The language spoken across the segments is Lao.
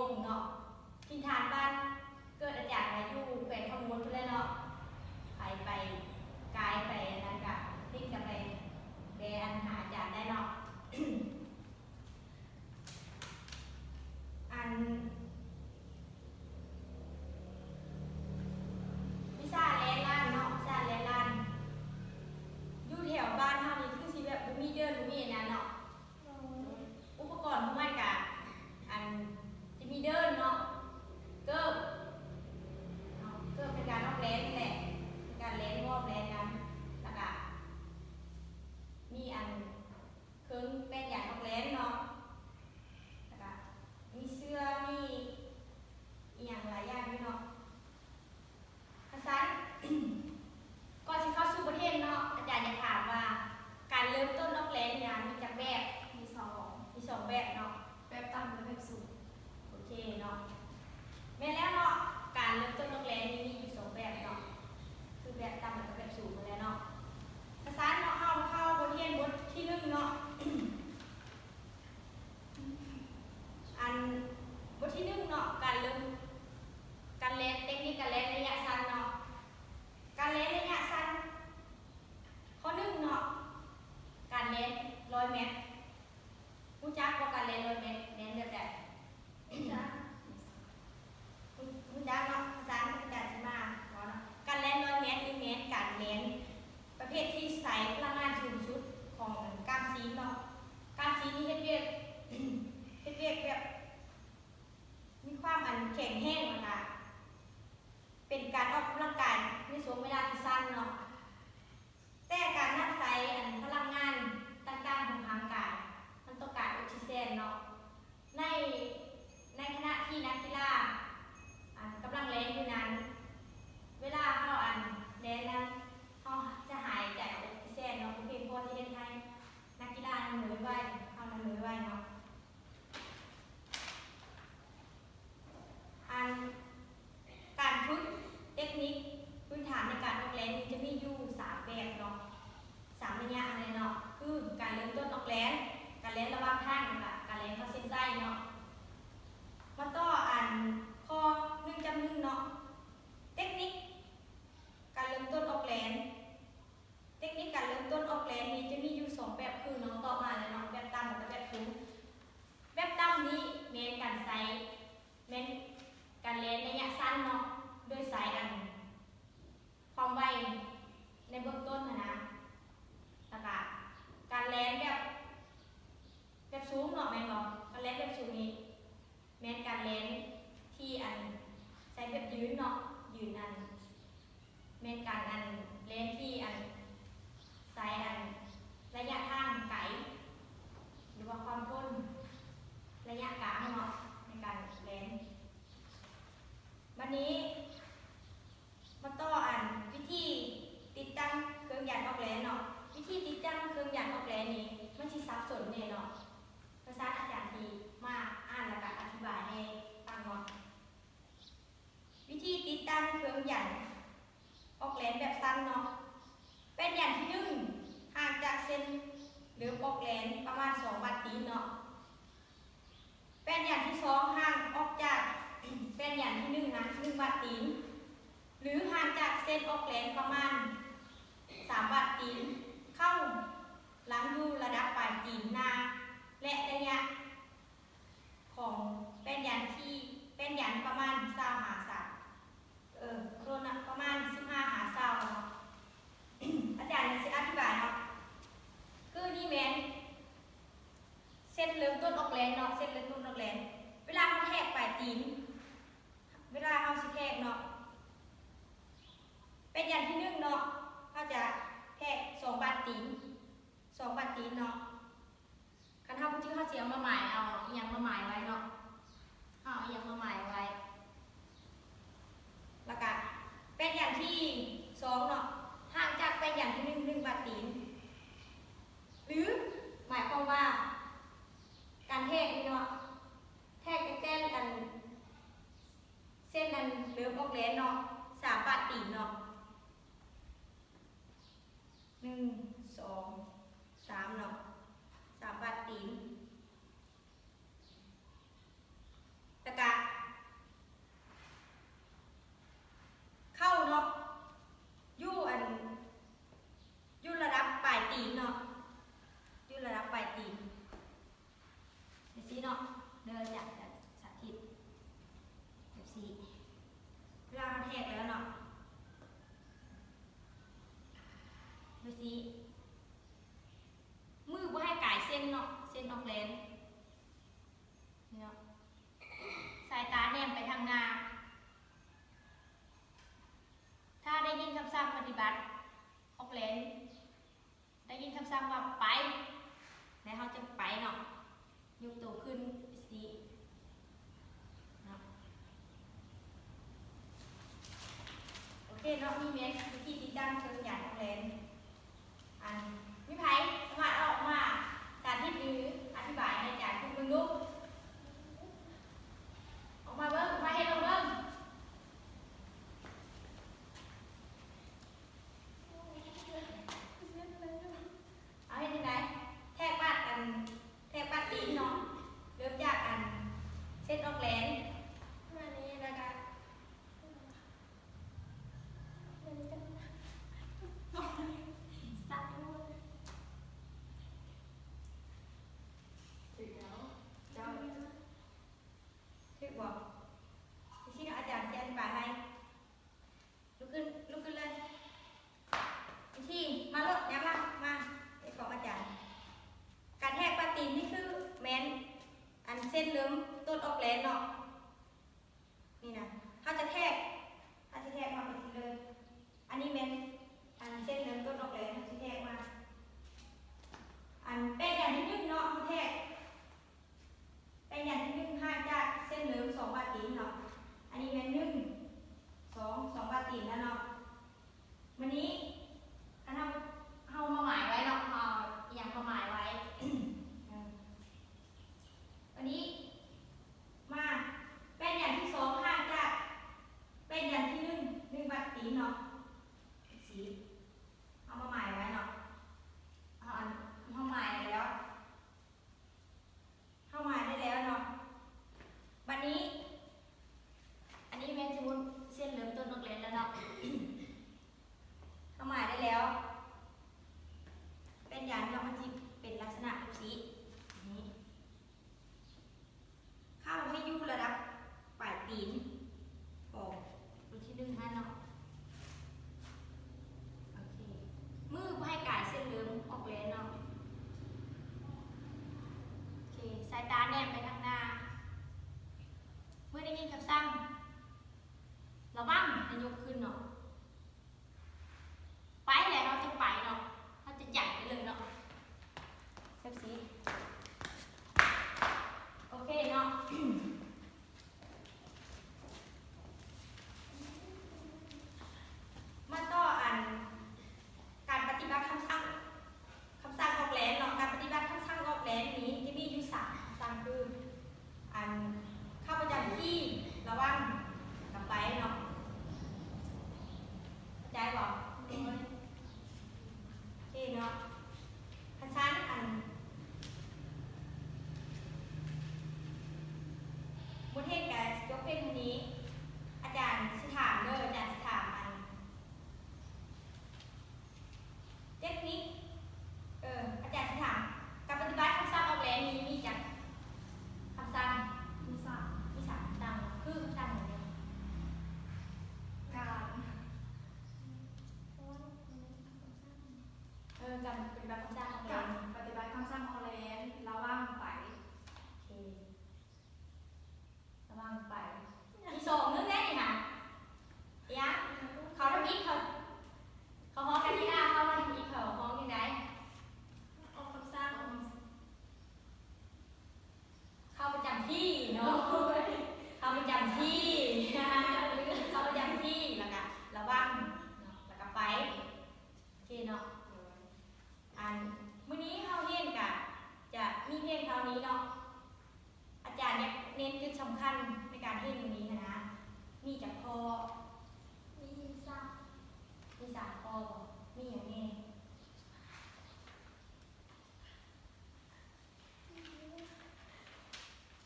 ງເນາະ ຖິ່ນຖານບ້ານເກີດອາຈານກະຢູ່ແຂວງຄຳມ່ວນພຸ້ນແຫຼະເນາະ ໃຜໄປກາຍໄປອັນນັ້ນກະ ລິດກະໄປແວ່ອັນຫາອາຈານໄດ້ເນາະ. ອັນ ວິຊາແລ່ນລານເນາະ ວິຊາແລ່ນລານ ຢູ່ແຖວບ້ານເຮົານີ້ຄືຊິແບບບໍ່ມີເດີ່ນ ບໍ່ມີອັນນັ້ນເນາະ. ອຸປະກອນຂອງມັນກະ ອັນ ຈະມີເດີ່ນເນາະ ເກີບເນາະ ເກີບເປັນການອອກແລ່ນນີ້ແຫຼະ ເປັນການແລ່ນວອມແລ່ນຫຍັງ ແລ້ວກະ ມີອັນ ເຄື່ອງແປ້ນຢາງອອກແລ່ນເນາະ ແລ້ວກະມີເສື້ອ ມີອີ່ຫຍັງຫຼາຍຢ່າງຢູ່ເນາະ. ຄັນຊັ້ນ ກ່ອນຊິເຂົ້າສູ່ບົດຮຽນເນາະ ອາຈານຢາກຖາມວ່າ ການເລີ່ມຕົ້ນອອກແລ່ນນີ້ນະ ມີຈັກແບບ? ມີສອງ ມີສອງແບບເນາະ ແບບຕ່ຳ ແລະ ແບບສູງ. ໂອເຄເນາະ ແມ່ນແລ້ວເນາະ ການເລີ່ມຕົ້ນອອກແລ່ນນີ້ມີຢູ່ສອງແບບເນາະ ຄືແບບຕ່ຳ ແລະ ກະແບບສູງຫັ້ນແຫຼະເນາະ. ຄັນຊັ້ນເນາະ ເຮົາເຂົ້າບົດຮຽນບົດທີໜຶ່ງເນາະ ອັນ ບົດທີໜຶ່ງເນາະ ການເລີ່ມ ການແລ່ນ ເຕັກນິກການແລ່ນໄລຍະສັ້ນເນາະ ການແລ່ນໄລຍະສັ້ນ. ຂໍ້ໜຶ່ງເນາະ ການແລ່ນຮ້ອຍແມັດ ຮູ້ຈັກບໍ່ ການແລ່ນຮ້ອຍແມັດ ແລ່ນແບບໃດ? ຮູ້ຈັກ ຮູ້ ຮູ້ຈັກເນາະ ອາຈານ ອາຈານຊິມາເວົ້າເນາະ. ການແລ່ນຮ້ອຍແມັດນີ້ແມ່ນການແລ່ນປະເພດທີ່ໃຊ້ພະລັງງານສູງສຸດຂອງກ້າມຊີ້ນເນາະ ກ້າມຊີ້ນນີ້ເຮັດວຽກ ເຮັດວຽກແບບມີຄວາມອັນແຂງແຮງ ແລ້ວກະເປັນການອອກກຳລັງກາຍໃນຊ່ວງເວລາທີ່ສັ້ນເນາະ. ແຕ່ການນຳໃຊ້ອັນພະລັງງານຕ່າງໆຂອງຮ່າງກາຍ ມັນຕ້ອງການອົກຊີເຈນເນາະ ໃນ ໃນຂະນະທີ່ນັກກິລາ ອັນ ກຳລັງແລ່ນຢູ່ນັ້ນ ເວລາເຮົາ ອັນ ແລ່ນນັ້ນ ເຮົາຈະຫາຍໃຈເອົາອົກຊີເຈນເນາະ ບໍ່ພຽງພໍທີ່ເຮັດໃຫ້ນັກກິລານັ້ນເມື່ອຍໄວ ເຮົານັ້ນເມື່ອຍໄວເນາະ. ອັນ ການຝຶກເຕັກນິກພື້ນຖານໃນການອອກແລ່ນນີ້ຈະມີຢູ່ສາມແບບເນາະ ສາມໄລຍະຫັ້ນແຫຼະເນາະ ຄືການເລີ່ມຕົ້ນອອກແລ່ນ, ການແລ່ນລະຫວ່າງທາງ ແລ້ວກະການແລ່ນເຂົ້າເສັ້ນໄຊເນາະ. ມາຕໍ່ອັນຂໍ້ໜຶ່ງຈ້ຳໜຶ່ງເນາະ ເຕັກນິກການເລີ່ມຕົ້ນອອກແລ່ນ. ເຕັກນິກການເລີ່ມຕົ້ນອອກແລ່ນນີ້ຈະມີຢູ່ສອງແບບຄືນ້ອງຕອບມາແລ້ວເນາະ ແບບຕ່ຳ ແລ້ວກະແບບສູງ. ແບບຕ່ຳນີ້ແມ່ນການໃຊ້ ແມ່ນການແລ່ນໄລຍະສັ້ນເນາະ ໂດຍໃຊ້ອັນ ຄວາມໄວໃນເບື້ອງຕົ້ນຫັ້ນນະ ແລ້ວກະການແລ່ນແບບ ແບບສູງເນາະ ແມ່ນບໍ່? ການແລ່ນແບບສູງນີ້ ແມ່ນການແລ່ນທີ່ອັນໃຊ້ແບບຢືນເນາະ ຢືນ ອັນ ແມ່ນການອັນແລ່ນທີ່ອັນໃຊ້ອັນໄລຍະທາງໄກ ຫຼືວ່າຄວາມທົນໄລຍະກາງເນາະ ໃນການແລ່ນ. ບັດນີ້ ມາຕໍ່ອັນວິທີຕິດຕັ້ງເຄື່ອງຢານອອກແລ່ນເນາະ. ວິທີຕິດຕັ້ງເຄື່ອງຢານອອກແລ່ນນີ້ ມັນຊິສັບສົນແດ່ເນາະ. ພາສາອາຈານຊິມາອ່ານ ແລ້ວກະອະທິບາຍໃຫ້ຟັງເນາະ. ວິທີຕິດຕັ້ງເຄື່ອງຢານອອກແລ່ນແບບສັ້ນເນາະ. ແປ້ນຢານທີໜຶ່ງ ຫ່າງຈາກເສັ້ນເລີ່ມອອກແລ່ນປະມານສອງບາດຕີນເນາະ. ແປ້ນຢານທີສອງ ຫ່າງອອກຈາກແປ້ນຢານທີໜຶ່ງນັ້ນໜຶ່ງບາດຕີນ ຫຼື ຫ່າງຈາກເສັ້ນອອກແລ່ນປະມານສາມບາດຕີນ ເຂົ້າຫຼັງຢູ່ລະດັບປາຍຕີນໜ້າ ແລະ ໄລຍະຂອງແປ້ນຢານທີ່ ແປ້ນຢານປະມານຊາວຫາສາມ ເອີ ຂໍໂທດນະ ປະມານສິບຫ້າຫາຊາວເນາະ. ອາຈານຊິອະທິບາຍເນາະ ຄືນີ້ແມ່ນ ເສັ້ນເລີ່ມຕົ້ນອອກແລ່ນເນາະ ເສັ້ນເລີ່ມຕົ້ນອອກແລ່ນ ເວລາເຮົາແທກປາຍຕີນ ເວລາເຮົາຊິແທກເນາະ ແປ້ນຢານທີໜຶ່ງເນາະ ເຮົາຈະແທກສອງບາດຕີນ ສອງບາດຕີນເນາະ. ຄັນເຮົາບໍ່ຈື່ ເຮົາຊິເອົາມາໝາຍ ເອົາອີ່ຫຍັງມາໝາຍໄວ້ເນາະ ເຮົາເອົາອີ່ຫຍັງມາໝາຍໄວ້. ແລ້ວກະແປ້ນຢານທີສອງເນາະ ຫ່າງຈາກແປ້ນຢານທີໜຶ່ງໜຶ່ງບາດຕີນ ຫຼື ໝາຍຄວາມວ່າ ການແທກນີ້ເນາະ ແທກຕັ້ງແຕ່ອັນ ເສັ້ນອັນເລີ່ມອອກແລ່ນເນາະ ສາມບາດຕີນເນາະ ໜຶ່ງ ສອງ ສາມເນາະ ສາມບາດຕີນ. ແລ້ວກະ ວ່າໄປ ແລ້ວເຮົາຈະໄປເນາະ ຍົກໂຕຂຶ້ນຊິເນາະ. ໂອເຄເນາະ ນີ້ແມ່ນວິທີຕິດຕັ້ງເຄື່ອງຢານອອກແລນ. ອັນ ມີໃຜສາມາດເອົາອອກມາສາທິດ ຫຼື ອະທິບາຍໃຫ້ອາຈານເບິ່ງດູ? ອອກມາເບິ່ງ ມາເຮັດລອງເບິ່ງ. ເອົາເຮັດຈັ່ງໃດ? ແທກບາດ ອັນ ແທກບາດຕີນເນາະ ເລີ່ມຈາກ ອັນ ເສັ້ນອອກແລນ ແບບນີ້ ແລ້ວກະ ແບບນີ້ກໍ ໃສ່ໝົດ ຖືກແລ້ວ ເຈົ້າ ຖືກບໍ່? ວິທີເນາະ ອາຈານຊິອະທິບາຍໃຫ້. ລຸກຂຶ້ນ ລຸກຂຶ້ນເລີຍ. ວິທີ ມາໂລດ ຍ່າງມາ ມາເຮັດຂອງອາຈານ. ການແທກບາດຕີນນີ້ຄືແມ່ນ ອັນ ເສັ້ນເລີ່ມຕົ້ນອອກແລນເນາະ. ນີ້ນະ ເຮົາຈະແທກ ເຮົາຈະແທກມາເປັນຊີ້ເລີຍ. ອັນນີ້ແມ່ນ ອັນ ເສັ້ນເລີ່ມຕົ້ນອອກແລນ ເຮົາຈະແທກມາ ອັນ ແປ້ນຢ່າງທີໜຶ່ງເນາະ ເຮົາແທກ ແປ້ນຢ່າງທີໜຶ່ງຫ່າງຈາກເສັ້ນເລີ່ມສອງບາດຕີນເນາະ. ອັນນີ້ແມ່ນໜຶ່ງ ສອງ ສອງບາດຕີນແລ້ວເນາະ. ບາດນີ້ ຄັນເຮົາ ເຮົາມາໝາຍໄວ້ເນາະ ເຮົາເອົາອີ່ຫຍັງມາໝາຍໄວ້. ເອີ ບາດນີ້ ມາ ແປ້ນຢ່າງທີສອງຫ່າງຈາກແປ້ນຢ່າງທີໜຶ່ງ ໜຶ່ງບາດຕີນເນາະ. ເອັຟຊີ ເຮົາມາໝາຍໄວ້ເນາະ ເຮົາ ອັນ ເຮົາໝາຍໄດ້ແລ້ວ ເຮົາໝາຍໄດ້ແລ້ວເນາະ. ບາດນີ້ ອັນນີ້ແມ່ນສົມມຸດເສັ້ນເລີ່ມຕົ້ນອອກແລນແລ້ວເນາະ ເຮົາໝາຍໄດ້ແລ້ວ. ແປ້ນຢາງເນາະ ມັນຊິເປັນລັກສະນະແບບຊີ້ ນີ້ ເຂົ້າໃຫ້ຢູ່ລະດັບປາຍຕີນຂອງໂຕທີໜຶ່ງຫັ້ນເນາະ. ໂອເຄ ມືບໍ່ໃຫ້ກາຍເສັ້ນເລີ່ມອອກແລນເນາະ. ໂອເຄ ສາຍຕາແນມໄປທາງໜ້າ. ເມື່ອໄດ້ຍິນຄຳສັ່ງ ລະວັງ ໃຫ້ຍົກຂຶ້ນເນາະ. ໄປແລ້ວ ເຮົາຈະໄປເນາະ ເຮົາຈະຫຍັບໄປເລີຍເນາະ ແບບຊີ້. ໂອເຄເນາະ ມາຕໍ່ ອັນ ການປະຕິບັດຄຳສັ່ງ ຄຳສັ່ງອອກແລນເນາະ. ການປະຕິບັດຄຳສັ່ງອອກແລນນີ້ຈະມີຢູ່ສາມຄຳສັ່ງຄື ອັນ ເຂົ້າປະຈຳທີ່ ລະວັງ ກັບໄປເນາະ. ເຂົ້າໃຈບໍ່? ໂອເຄເນາະ. ຄັນຊັ້ນ ອັນ ບົດຮຽນກະຈົບພຽງເທົ່ານີ້. ອາຈານຊິຖາມເດີ ອາຈານຊິຖາມ ອັນ ເຕັກນິກ ເອີ ອາຈານຊິຖາມ ການປະຕິບັດຄຳສັ່ງອອກແລນນີ້ມີຈັກຄຳສັ່ງ? ມີສາມ ມີສາມຄຳສັ່ງ. ຄືຄຳສັ່ງຫຍັງແດ່? ການ ເອີ ການປະຕິບັດຄຳສັ່ງອອກແລນ ການປະຕິບັດຄຳສັ່ງອອກແລນ ລະຫວ່າງໄປ. ໂອເຄ. ລະວັງໄປ ມີສອງເລື່ອງແດ່ນີ້ນະ. ເອີຍ ເຂົາທຳອິດ ເຂົາ ເຂົາຮ້ອງກັນທີ່ໜ້າ ເຂົາທຳອິດ ເຂົາຮ້ອງຈັ່ງໃດ? ອອກຄຳສັ່ງ ເຂົ້າປະຈຳທີ່ເນາະ ເຂົ້າປະຈຳທີ່ ເຂົ້າປະຈຳທີ່ ແລ້ວກະລະວັງເນາະ ແລ້ວກະໄປ. ໂອເຄເນາະ. ອັນ ມື້ນີ້ເຮົາຮຽນກະຈະມີພຽງເທົ່ານີ້ເນາະ. ອາຈານຢາກເນັ້ນຈຸດສຳຄັນໃນການຮຽນມື້ນີ້ຫັ້ນນະ ມີຈັກຂໍ້? ມີສາມ ມີສາມຂໍ້ບໍ? ມີຫຍັງແດ່?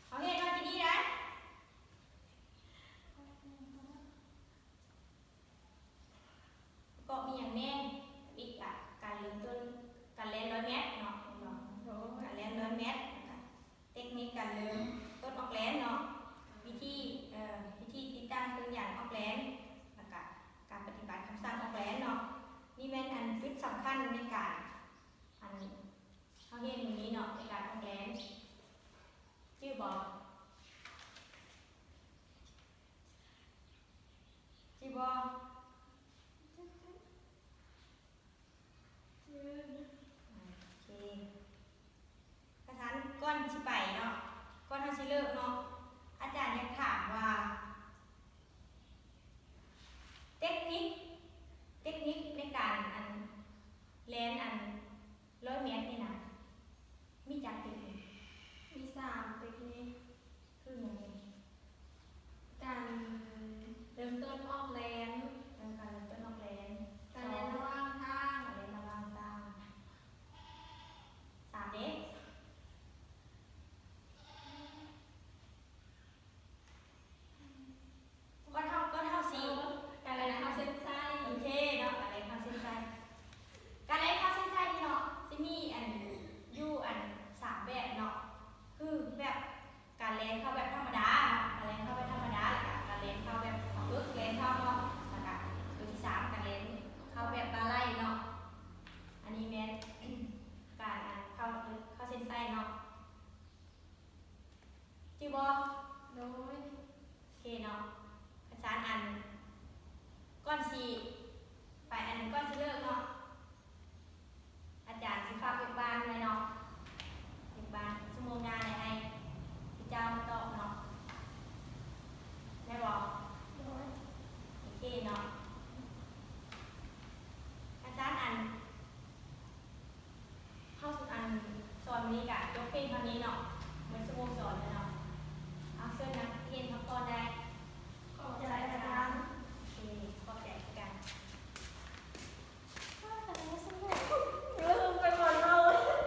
ເຮົາຮຽນມາທີ່ນີ້ໄດ໋. ປະກອບມີຫຍັງແດ່? ທຳອິດກະການເລີ່ມຕົ້ນການແລ່ນຮ້ອຍແມັດເນາະ ແມ່ນບໍ່? ໂດຍ ການແລ່ນຮ້ອຍແມັດ ແລ້ວກະເຕັກນິກການເລີ່ມຕົ້ນອອກແລນເນາະ ວິທີ ເອີ ວິທີຕິດຕັ້ງເຄື່ອງຢານອອກແລນ ແລ້ວກະການປະຕິບັດຄຳສັ່ງອອກແລນເນາະ. ນີ້ແມ່ນອັນຈຸດສຳຄັນໃນການ ອັນ ເຮົາຮຽນມື້ນີ້ເນາະ ໃນການອອກແລນ ຈື່ບໍ່? ຈື່ບໍ່? ຈື່. ໂອເຄ ນີ້ກະຈົບພຽງເທົ່ານີ້ເນາະ.